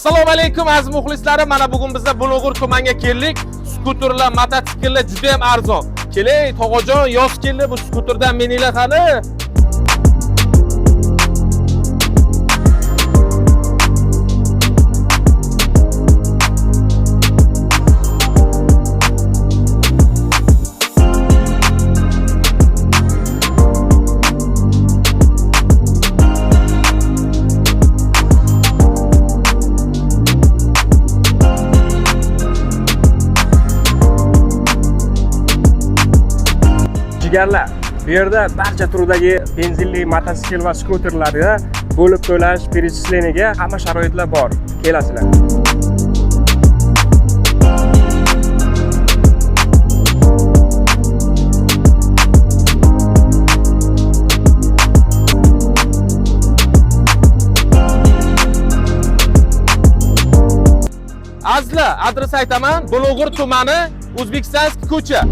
Assalomu alaykum, aziz muxlislarim. Mana bugun bizda Bulung'ur tumaniga keldik. Skuterlar, mototsikllar juda ham arzon. Keling, tog'ajon, yoz keldi, bu skuterdan mininglar qani. Jigarlar, bu yerda barcha turdagi benzinli mototsikl va skuterlarga bo'lib to'lash, перечислениеga hamma sharoitlar bor. Kelasizlar. Azizlar, adres aytaman. Bulung'ur tumani, O'zbekistonskiy ko'cha.